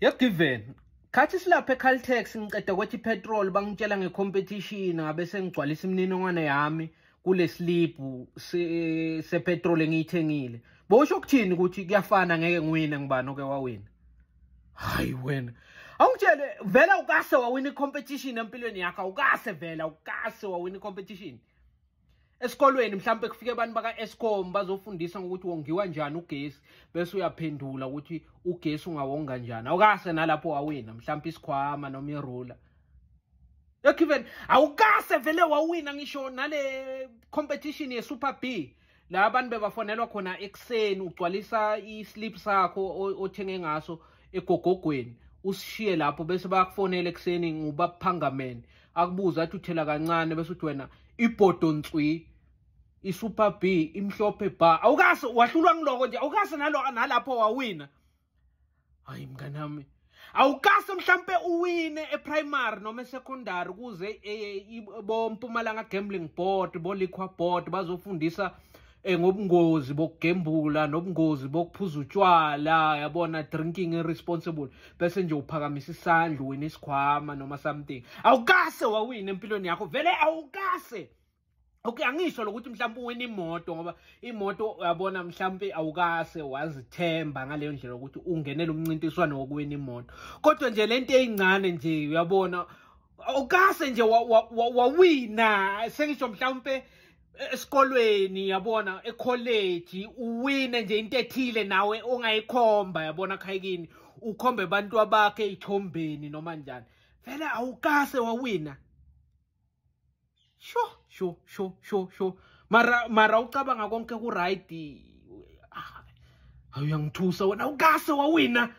Yagiven khathi silapha eCaltex ngiqeda kwethi petrol bangitshela ngecompetition ngabe sengigcwalisa imininingwane yami kule slip se petrol engiyithengile. Bosho ukuthini ukuthi kuyafana ngeke ngiwine ngibani oke wawina? Hayi wena. Awungitshele vela ukase wawina icompetition empilweni yakho, awukase vela ukase wawina icompetition. Esikolweni mhlambe kufike abantu baka Eskom bazofundisa ngokuthi wongiwa njani ugesi bese uyaphendula ukuthi ugesi ungawonga kanjani. Awukase nalapho wawina mhlambe isikhwama noma iruler. Yakiven awukase vele wawina ngisho nale competition ye Super B. La abantu bebafonelwa khona ekseni ugcwalisa islip sakho othenge ngaso egogogweni usishiye lapho bese bayakufonela ekseni ngubaphangameni akubuza athi uthela kancane bese uthi wena ibhodo ntswi iSuper B imhlophe ba. Awukase wahlulwa ngiloko nje, awukase nalo nalapho wawina. Hayi mnganami, awukase mhlambe uwine eprimary noma esecondary kuze bo Mpumalanga Gambling Board bo Liquor Board bazofundisa ngobungozi bokugembula nobungozi bokuphuza utshwala, yabona, drinking irresponsible, bese nje uphakamisa isandla wena isikhwama noma something. Awukase wawina empilweni yakho vele, awukase. Okay, angisho lokuthi mhlawumbe uwina imoto ngoba imoto uyabona mhlawumbe awukase wazithemba ngaleyo ndlela ukuthi ungenele umncintiswano wokuwina imoto, kodwa nje lento eyincane nje uyabona awukase nje wawina. Sengisho mhlawumbe esikolweni yabona ecollege uwine nje into ethile nawe ongayikhomba yabona khayikini ukhombe abantu abakhe ethombeni noma njani, vele awukase wawina. Sho sho sho sho sho mara ucabanga konke ku right. Uyangithusa wena, awukase wawina.